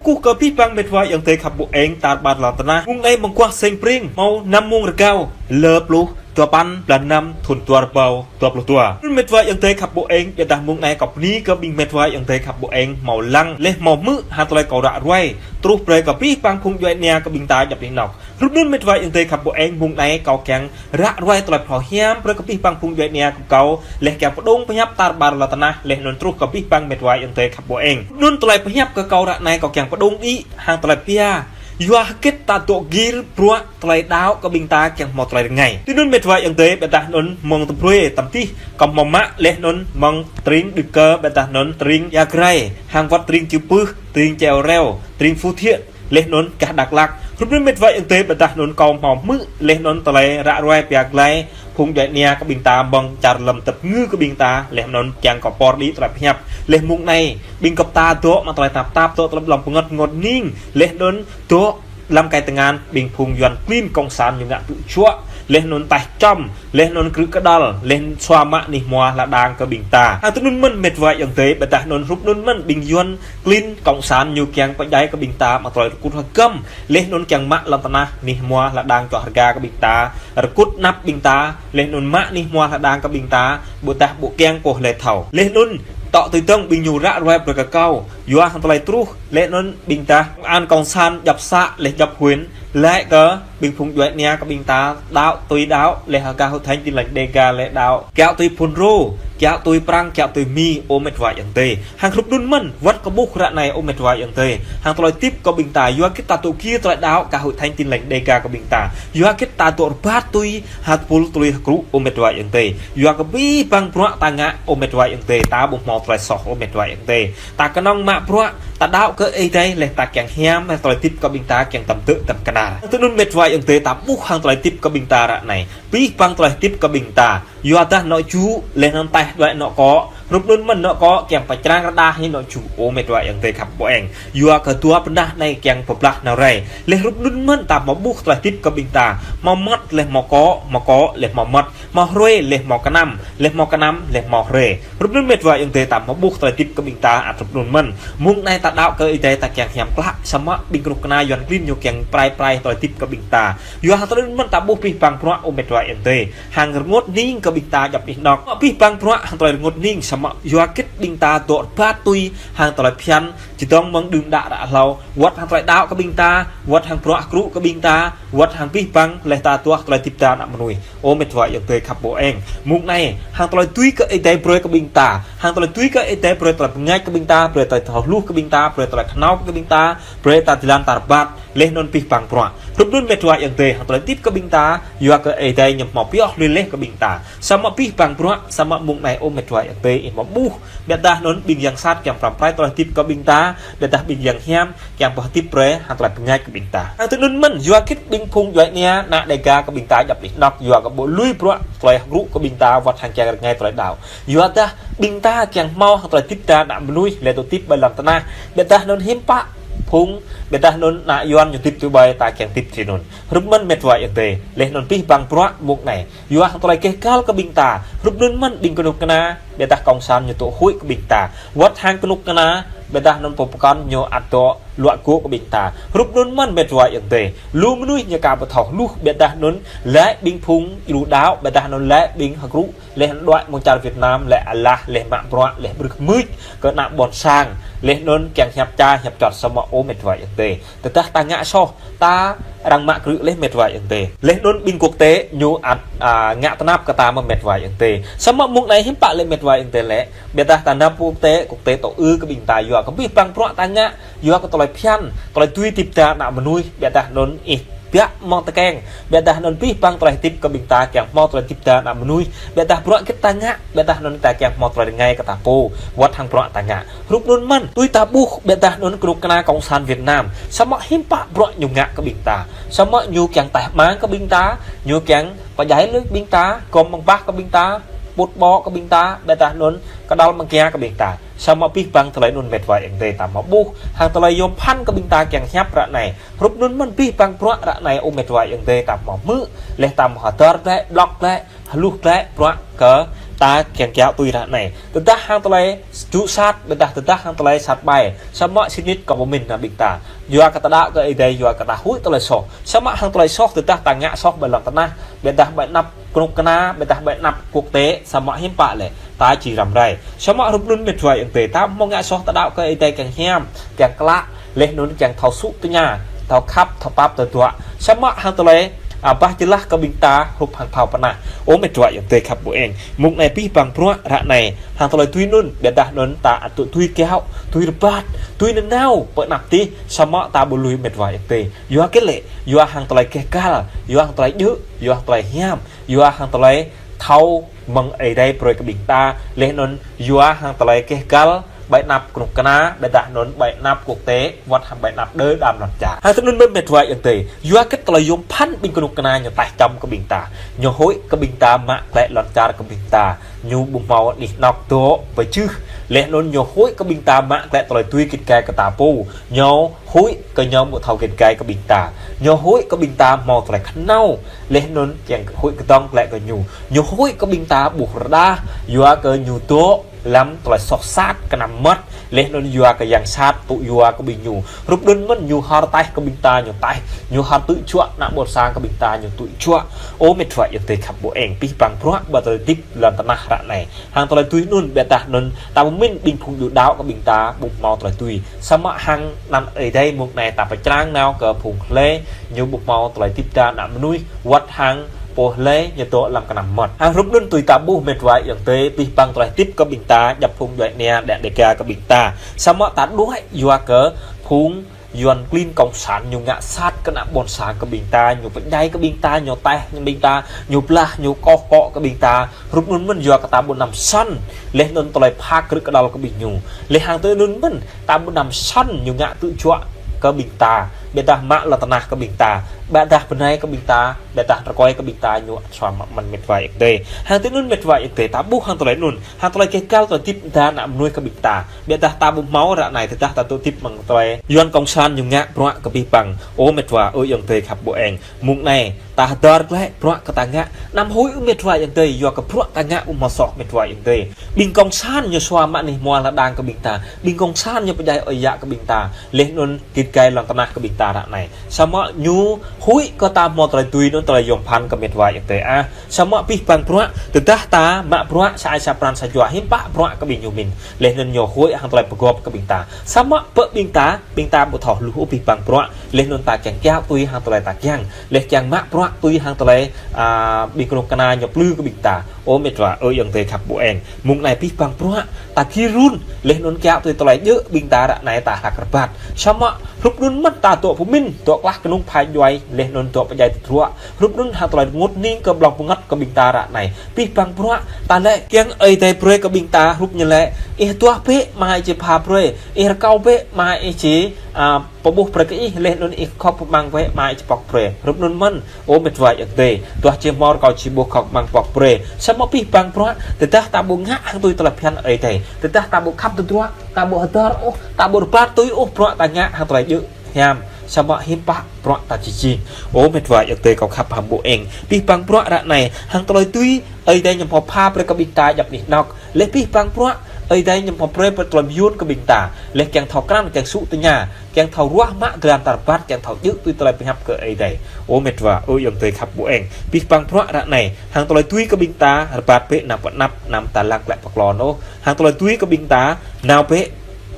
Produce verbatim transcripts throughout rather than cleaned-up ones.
Kơkuh kơ abih bang mĕt wa ayŏng adơi khăp ƀô̆ eng tar ƀar lŏn tơnah. Mông anai mơguah seng pring, hmâo năm mông rơgao, lơ pluh dua păn, blan năm, thŭn dua rơbâo dua pluh dua. Anŭn mĕt wa ayŏng adơi khăp ƀô̆ eng, biă dah mông anai kâo bơni kơ ƀing mĕt wa ayŏng adơi khăp ƀô̆ eng, hmâo lăng, laih hmâo hmư̆, hăng tơlơi kâo ră ruai truh brơi kơ abih bang phung djuai ania kơ ƀing ta djŏp anih anŏk. Rup anŭn mĕt wa ayŏng adơi khăp ƀô̆ eng, mông anai kâo kiăng ră ruai tơlơi phrâo hiam brơi kơ abih bang phung djuai ania kơ kâo, laih kiăng pơdŏng pơhiăp tar ƀar lŏn tơnah, laih anŭn truh kơ abih bang mĕt wa ayŏng adơi khăp ƀô̆ eng. Anŭn tơlơi pơhiăp kơ kâo ră anai kâo kiăng pơdŏng đĭ hăng tơlơi pia. Yua hơget ta dŏ gir bruă tơlơi đaŏ kơ ƀing ta kiăng hmâo tơlơi rơngai. Tui anŭn mĕt wa ayŏng adơi, biă dah anŭn mơ̆ng tơbrơi tăm tih, kâo hmâo mă laih anŭn mơ̆ng tring Đức Cơ, biă dah anŭn tring Ia Grai, hăng wơ̆t tring Čư̆ Pưh, tring Čeo Reo, tring Phú Thiện, laih anŭn gah Dak Lak. Rup anŭn mĕt wa ayŏng adơi, biă dah anŭn kâo hmâo hmư̆, laih anŭn tơlơi ră ruai pia glai phung djuai ania kơ ƀing ta, mơ̆ng čar lŏm tơpơngư kơ ƀing ta, laih anŭn kiăng kâo pơr đĭ tơlơi pơhiăp. Laih mông anai, ƀing gơp ta dŏ mă tơlơi tap tap, dŏ tơlơi lŏm pơngŏt ngŏt ning, laih anŭn dŏ lăm kai tơngan ƀing phung Yuan klin kông san ñu ngă tŭ juă, laih anŭn taih čăm, laih anŭn krư̆ kơđăl, laih anŭn sua mă anih hmua hla đang kơ ƀing ta. Hăng tui anŭn mơ̆n mĕt wa ayŏng adơi, biă dah anŭn rup anŭn mơ̆n ƀing Yuan klin kông san ñu kiăng pơdjai kơ ƀing ta mă tơlơi rơkŭt hơgăm, laih anŭn kiăng mă lŏn tơnah anih hmua hla đang čoh rơga kơ ƀing ta, rơkŭt anăp ƀing ta, laih anŭn mă anih hmua hla đang kơ ƀing ta, ƀôdah ƀu kiăng kơ hlơi thâo. Laih anŭn tŏ tui tơ̆ng ƀing ñu ră ruai brơi kơ kâo, yua hăng tơlơi truh, laih anŭn ƀing ta, an kông san djŏp să, laih djŏp huyện, laĭ kơ ƀing phung djuai ania kơ ƀing ta, đaŏ tui đaŏ, laih hơgah Hội Thánh Tin Lành Đêga laĭ đaŏ kiaŏ tui phun rô, kiaŏ tui prăng, kiaŏ tui mi, ơ mĕt wa ayŏng adơi. Hăng rup anŭn mơ̆n, wơ̆t kâo ƀuh ră anai ơ mĕt wa ayŏng adơi. Hăng tơlơi tip kơ ƀing ta, yua hơget ta dŏ gir tơlơi đaŏ kơ Hội Thánh Tin Lành Đêga kơ ƀing ta. Yua hơget ta dŏ rơbat tui, hơtơpul tui hơkrŭ ơ mĕt wa ayŏng adơi. Yua kơ abih bang bruă ta ngă ơ mĕt wa ayŏng adơi, ta ƀu hmâo tơlơi soh ơ mĕt wa ayŏng adơi. Ta kơnơ̆ng mă bruă, ta đaŏ kơ Ơi Adai laih ta kiăng hiam, laih tơlơi tip kơ ƀing ta kiăng tăm tơ̆ tăm kơnar. Tui anŭn mĕt wa ayŏng adơi ta ƀuh hăng tơlơi tip kơ ƀing ta ră anai. Abih bang tơlơi tip kơ ƀing ta. Yua dah anŏ jŭ, laih anŭn taih đuaĭ anŏ kŏ. Rup anŭn mơ̆n anŏ kŏ kiăng pơčrang rơđah hĭ anŏ jŭ ơ mĕt wa ayŏng adơi khăp ƀô̆ eng. Yua kơ dua bơnah anai kiăng pơblah nao rai. Laih rup anŭn mơ̆n ta hmâo ƀuh tơlơi tip kơ ƀing ta. Hmâo mơmŏt laih hmâo kŏ, hmâo kŏ laih hmâo mŏt. Hmâo hrơi laih hmâo kơnăm, laih hmâo kơnăm laih hmâo hrơi. Rup anŭn mĕt wa ayŏng adơi ta hmâo ƀuh tơlơi tip kơ ƀing ta ăt rup anŭn mơ̆n. Mông anai ta đaŏ kơ Ơi Adai ta kiăng hiam klă, samơ̆ ƀing kơnuk kơna Yuan klin ñu kiăng prai prai tơlơi tip kơ ƀing ta. Yua hăng tơlơi anŭn mơ̆n ta ƀuh abih bang bruă ơ mĕt wa ayŏng adơi. Hăng rơngot ning kơ ƀing ta djŏp anih anŏk. Abih bang bruă hăng tơlơi rơngot ning samơ̆ yua hơget ƀing ta dŏ rơbat tui hăng tơlơi phiăn, čơdơ̆ng mơ̆ng đưm đă ră hlâo, wơ̆t hăng tơlơi đaŏ kơ ƀing ta, wơ̆t hăng bruă hơkrŭ kơ ƀing ta, wơ̆t hăng abih bang laih ta tuah tơlơi tip ta ană mơnuih. Ơ mĕt wa ayŏng adơi khăp ƀô̆ eng. Mông anai, hăng tơlơi tui kơ Ơi Adai brơi kơ ƀing ta, hăng tơlơi tui kơ Ơi Adai brơi tơlơi bơngač kơ ƀing ta, brơi tơlơi thâo hluh kơ ƀing ta, brơi tơlơi khnâo kơ ƀing ta, brơi ta jơlan ta rơbat, laih anŭn abih bang bruă. Rup anŭn mĕt wa ayŏng adơi, hăng tơlơi tip kơ ƀing ta, yua kơ Ơi Adai ñu hmâo pioh lui laih kơ ƀing ta. Samơ̆ abih bang bruă, samơ̆ mông anai ơ mĕt wa ayŏng adơi, ih hmâo ƀuh. Biă dah anŭn ƀing yang sat kiăng pơrăm prai tơlơi tip kơ ƀing ta, biă dah ƀing yang hiam kiăng pơhơdip brơi hăng tơlơi bơngač kơ ƀing ta. Hăng tui anŭn mơ̆n, yua hơget ƀing phung djuai ania ană Đêga kơ ƀing ta djŏp anih anŏk, yua kơ ƀu lui bruă tơlơi hơkrŭ kơ ƀing ta wơ̆t hăng kiăng rơngai tơlơi đaŏ. Yua dah ƀing ta kiăng hmâo hăng tơlơi tip ta ană mơnuih laih dŏ tip ƀơi lŏn tơnah, biă dah anŭn hiư̆m pă phung, biă dah anŭn ană Yuan ñu tip tui ƀơi ta kiăng tip tui anŭn. Rup mơ̆n mĕt wa ayŏng adơi, laih anŭn abih bang bruă mông anai. Yua hăng tơlơi keh kăl kơ ƀing ta. Rup anŭn mơ̆n ƀing kơnuk kơna, biă dah kông san ñu dŏ huĭ kơ ƀing ta. Wơ̆t hăng kơnuk kơna, biă dah anŭn pô pơkŏn ñu ăt dŏ luă gŭ kơ ƀing ta. Rup anŭn mơ̆n mĕt wa ayŏng adơi. Lu mơnuih ñu ka ƀu thâo hluh, biă dah anŭn laĭ ƀing phung djru đaŏ, biă dah anŭn laĭ ƀing hơkrŭ, laih anŭn đuaĭ mơ̆ng čar Việt Nam, laĭ alah, laih mă bruă, laih brưh mưč kơ ană ƀôn sang, laih anŭn kiăng hiăp ča, hiăp čot samơ̆ ơ mĕt wa ayŏng adơi. Tơdah ta ngă soh, ta arăng mă krư̆ laih mĕt wa ayŏng adơi. Laih anŭn ƀing quốc tế ñu ăt, a, ngă tơnap kơ ta mơ̆ mĕt wa ayŏng adơi. Samơ̆ mông anai hiư̆m pă laih mĕt wa ayŏng adơi laih. Biă dah ta nao quốc tế, quốc tế dŏ ư kơ ƀing ta yua kơ abih bang bruă ta ngă, yua kơ tơlơi phiăn, tơlơi tui tip ta ană mơnuih, biă dah anŭn ih biă mơ̆ng tơkeng, biă dah anŭn abih bang tơlơi tip kơ ƀing ta kiăng hmâo tơlơi tip ta ană mơnuih, biă dah bruă hơget ta ngă, biă dah anŭn ta kiăng hmâo tơlơi rơngai kơ ta pô, wơ̆t hăng bruă ta ngă. Rup anŭn mơ̆n, tui ta ƀuh, biă dah anŭn kơnuk kơna kông san Việt Nam. Samơ̆ hiư̆m pă bruă ñu ngă kơ ƀing ta. Samơ̆ ñu kiăng taih mang kơ ƀing ta, ñu kiăng pơdjai lui ƀing ta, gŏm mơ̆ng bah kơ ƀing ta, pŭt ƀô̆ kơ ƀing ta, biă dah anŭn kơđăl mơ̆ng kia kơ ƀing ta. Samơ̆ abih bang tơlơi anŭn mĕt wa ayŏng adơi ta hmâo ƀuh, hăng tơlơi yôm phăn kơ ƀing ta kiăng hiăp ră anai. Rup anŭn mơ̆n abih bang bruă ră anai ơ mĕt wa ayŏng adơi ta hmâo hmư̆, laih ta hmâo hơdơr glaĭ, blŏk glaĭ, hluh glaĭ bruă kơ Ta kiăng kiaŏ tui ră anai. Tơdah hăng tơlơi jŭ sat, ƀiădah tơdah hăng tơlơi sat ƀai. Samơ̆ sĭt nik kâo pơmĭn nao ƀing ta. Yua kơ ta đaŏ kơ Ơi Adai, yua kơ ta huĭ tơlơi soh. Samơ̆ hăng tơlơi soh, tơdah ta ngă soh ƀơi lŏn tơnah. Ƀiădah ƀơi anăp kơnuk kơna, ƀiădah ƀơi anăp quốc tế, samơ̆ hiư̆m pă lĕ. Ta či răm rai. Samơ̆ hrup anŭn mĕt wa ayŏng adơi, ta ƀu hmâo ngă soh ta đaŏ kơ Ơi Adai kiăng hiam, kiăng klă, laih anŭn kiăng thâo sŭ tơña, thâo khăp, thâo pap, thâo duă. Samơ̆ hăng tơlơi, a, bah jơlah kơ ƀing ta, hrup hăng thâo pơnah. Ơ mĕt wa ayŏng adơi khăp ƀu eng. Mông anai pih păng bruă ră anai. Hăng tơlơi tui anŭn, ƀiădah anŭn ta ăt tui kiaŏ, tui rơbat, tui nanao, pơ anăp tih, samơ̆ ta ƀu lui mĕt wa ayŏng adơi. Yua kơ lĕ, yua hăng tơlơi keh kal, yua hăng tơlơi djơ̆, yua hăng tơlơi hiam, yua hăng tơlơi thâo mơ̆ng Ơi Adai brơi kơ ƀing ta, laih anŭn yua hăng tơlơi keh kal, ƀơi anăp kơnuk kơna, ƀiădah anŭn ƀơi anăp quốc tế, wơ̆t hăng ƀơi anăp đơ đam lŏn čar. Hăng tui anŭn mơ̆n mĕt wa ayŏng adơi, yua kơ tơlơi yôm phăn ƀing kơnuk kơna ñu taih čăm kơ ƀing ta. Ñu huĭ kơ ƀing ta mă klĕ lŏn čar kơ ƀing ta. Ñu ƀu hmâo anih anŏk dŏ pơčưh. Laih anŭn ñu huĭ kơ ƀing ta mă klĕ tơlơi tui git gai kơ ta pô. Ñu huĭ kơ ñu ƀu thâo git gai kơ ƀing ta. Ñu huĭ kơ ƀing ta hmâo tơlơi khăn nao. Laih anŭn kiăng huĭ kơdŏng klĕ kơ ñu. Ñu huĭ kơ ƀing ta ƀuh rơđah, yua kơ ñu dŏ lăm tơlơi soh sat kơnăm mơmŏt. Laih anŭn yua kơ yang sat tŭ yua kơ ƀing ñu. Hrup anŭn mơ̆n ñu hor taih kơ ƀing ta ñu taih. Ñu hor tŭ juă ană ƀôn sang kơ ƀing ta ñu tŭ juă. Ơ mĕt wa ayŏng adơi khăp ƀu eng pih păng bruă ƀơi tơlơi hơdip lŏn tơnah ră anai. Hăng tơlơi tui anŭn ƀiădah anŭn ta pơmĭn ƀing phung djuai đaŏ kơ ƀing ta ƀu hmâo tơlơi tui. Samơ̆ hăng anăn Ơi Adai mông anai ta pơčrang nao kơ phung hlơi ñu ƀu hmâo tơlơi hơdip đa ană mơnuih wơ̆t hăng pô hlơi ñu dŏ lăm kơnăm mơmŏt. Hăng hrup anŭn tui ta ƀuh mĕt wa ayŏng adơi pih păng tơlơi hơdip kơ ƀing ta djăp phung djuai ania đĕ đĕ ga kơ ƀing ta. Samơ̆ ta đuaĭ yua kơ phung Yuan klin kông san ñu ngă sat kơ ană ƀôn sang kơ ƀing ta, ñu pơdjai kơ ƀing ta, ñu taih ñu ƀing ta, ñu blah, ñu koh kŏ kơ ƀing ta. Hrup anŭn mơ̆n yua kơ ta ƀu năm săn, laih anŭn tơlơi phak krư̆ kơdăl kơ ƀing ñu. Laih hăng tui anŭn mơ̆n, ta ƀu năm săn ñu ngă tŭ juă kơ ƀing ta. Ƀiădah mă lŏn tơnah kơ ƀing ta. Ƀiădah bơnai kơ ƀing ta, ƀiădah rơkơi kơ ƀing ta ñu ăt sua mă mơ̆n mĕt wa ayŏng adơi. Hăng tui anŭn mĕt wa ayŏng adơi, ta ƀuh hăng tơlơi anŭn, hăng tơlơi keh kal tơlơi hơdip đa ană mơnuih kơ ƀing ta. Ƀiădah ta ƀu hmâo ră anai tơdah ta tŭ hơdip mơ̆ng tơlơi Yuan kông san ñu ngă bruă kơ pih păng. Ơ mĕt wa, ơ ayŏng adơi khăp ƀu eng. Mông anai, ta hơdơr klĕ bruă kơ ta ngă. Anăm huĭ ơ mĕt wa ayŏng adơi, yua kơ bruă ta ngă ƀu hmâo soh mĕt wa ayŏng adơi. Ƀing kông san ñu sua mă anih hmua lŏn đang kơ ƀing ta. Ƀing kông san ñu pơdjai ơi yă kơ ƀing ta. Laih anŭn git gai lŏn tơnah kơ ƀing ta ră anai. Samơ̆ ñu huĭ kơ ta hmâo tơlơi tui anŭn tơlơi yôm phăn kơ mĕt wa ayŏng adơi ah. Samơ̆ pih păng bruă, tơdah ta mă bruă sa ai sa pran sa jua hiư̆m pă bruă kơ ƀing ñu mĭn. Laih anŭn ñu huĭ hăng tơlơi pơgop kơ ƀing ta. Samơ̆ pơ ƀing ta, ƀing ta ƀu thâo hluh ôh pih păng bruă. Laih anŭn ta kiăng kiaŏ tui hăng tơlơi ta kiăng. Laih kiăng mă bruă tui hăng tơlơi, a, ƀing kơnuk kơna ñu plư kơ ƀing ta. Ơ mĕt wa, ơ ayŏng adơi khăp ƀu eng. Mông anai pih păng bruă, ta gir run, laih anŭn kiaŏ tui tơlơi djơ̆ ƀing ta ră anai ta hlak rơbat. Samơ̆ hrup anŭn mơ̆n ta dŏ pơmĭn, dŏ klah kơnung phai djuai, laih anŭn dŏ pơdjai tơdruă. Hrup anŭn hăng tơlơi rơngot hning kơ blŏng pơngăt kơ ƀing ta ră anai. Pih păng bruă, ta lĕ kiăng Ơi Adai brơi kơ ƀing ta hrup ñu lĕ. Ih duah bĕ, mă ih či pha brơi. Ih rơkâo bĕ, mă ih či, a, pơƀuh brơi kơ ih, laih anŭn ih khŏk pơmăng bĕ, mă ih či pŏk brơi. Hrup anŭn mơ̆n, ơ mĕt wa ayŏng adơi. Duah či hmâo rơkâo či ƀuh khŏk pơmăng pŏk brơi. Samơ̆ pih păng bruă, tơdah ta ƀu ngă hăng tui tơlơi phiăn Ơi Adai. Tơdah ta ƀu khăp tơdruă, ta ƀu hơdơr ôh, ta ƀu rơbat tui ôh bruă ta ngă hăng tơlơi djơ̆ hiam. Samơ̆ hiư̆m pă bruă ta či jing. Ơ mĕt wa ayŏng adơi kâo khăp hăng ƀu eng. Pih păng bruă ră anai, hăng tơlơi tui, Ơi Adai ñu hmâo pha brơi kơ ƀing ta djăp anih anŏk. Laih pih păng bruă, Ơi Adai ñu hmâo brơi pơ tơlơi mơyun kơ ƀing ta. Laih kiăng thâo krăn, kiăng sŭ tơña, kiăng thâo ruah mă tơlơi ta rơbat, kiăng thâo djơ̆ tui tơlơi pơhiăp kơ Ơi Adai. Ơ mĕt wa, ơ ayŏng adơi khăp ƀu eng. Pih păng bruă ră anai, hăng tơlơi tui kơ ƀing ta, rơbat bĕ anăp pơ anăp, anăm ta lăng klĕ pơklŏn ôh. Hăng tơlơi tui kơ ƀing ta, nao bĕ,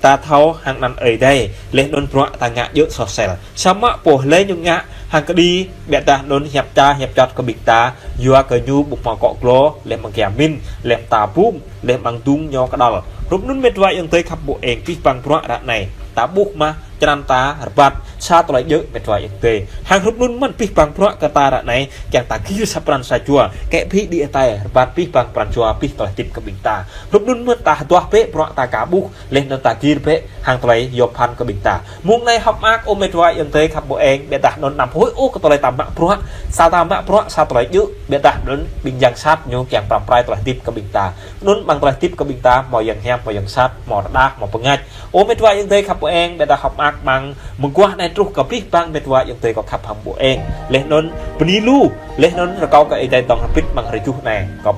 ta thâo hăng anăn Ơi Adai, laih anŭn bruă ta ngă djơ̆ soh sel. Samơ̆ pô hlơi ñu ngă, hăng kơđi, ƀiădah anŭn hiăp ča, hiăp čot kơ ƀing ta, yua kơ ñu ƀu hmâo akŏ glô, laih mơ̆ng kia mĭn, laih mơ̆ng ta bum, laih mơ̆ng dŭng ñu kơdăl. Hrup anŭn mĕt wa ayŏng adơi khăp ƀu eng pih păng bruă ră anai. Ta ƀuh mă, črăn ta rơbat, sa tơlơi djơ̆ mĕt wa ayŏng adơi. Hăng hrup anŭn mơ̆n pih păng bruă kơ ta ră anai, kiăng ta gir sa pran sa jua, kĕ phi đĭ hơtai, rơbat pih păng pran jua, pih tơlơi hơdip kơ ƀing ta. Hrup anŭn mơ̆n ta duah bĕ bruă ta ka ƀuh, laih anŭn ta gir bĕ hăng tơlơi yôm phăn kơ ƀing ta. Mông anai hŏk mơak ơ mĕt wa ayŏng adơi khăp ƀu eng, ƀiădah anŭn anăm huĭ ôh kơ tơlơi ta mă bruă, sa ta mă bruă, sa tơlơi djơ̆, ƀiădah anŭn ƀing yang sat ñu kiăng pơrăm pơrai tơlơi hơdip kơ ƀing ta. Anŭn mơ̆ng tơlơi hơdip kơ ƀing ta, hmâo yang hiam, hmâo yang sat, hmâo rơđah, hmâo bơngač. Ơ mĕt wa ayŏng adơi khăp ƀu eng, ƀiădah hŏk mơak mơ̆ng mơguah anai truh kơ pih păng mĕt wa ayŏng adơi kâo khăp hăng ƀu eng. Laih anŭn bơni lu, laih anŭn rơkâo kơ Ơi Adai dŏng hơbĭt mơ̆ng hrơi juh anai. Kâo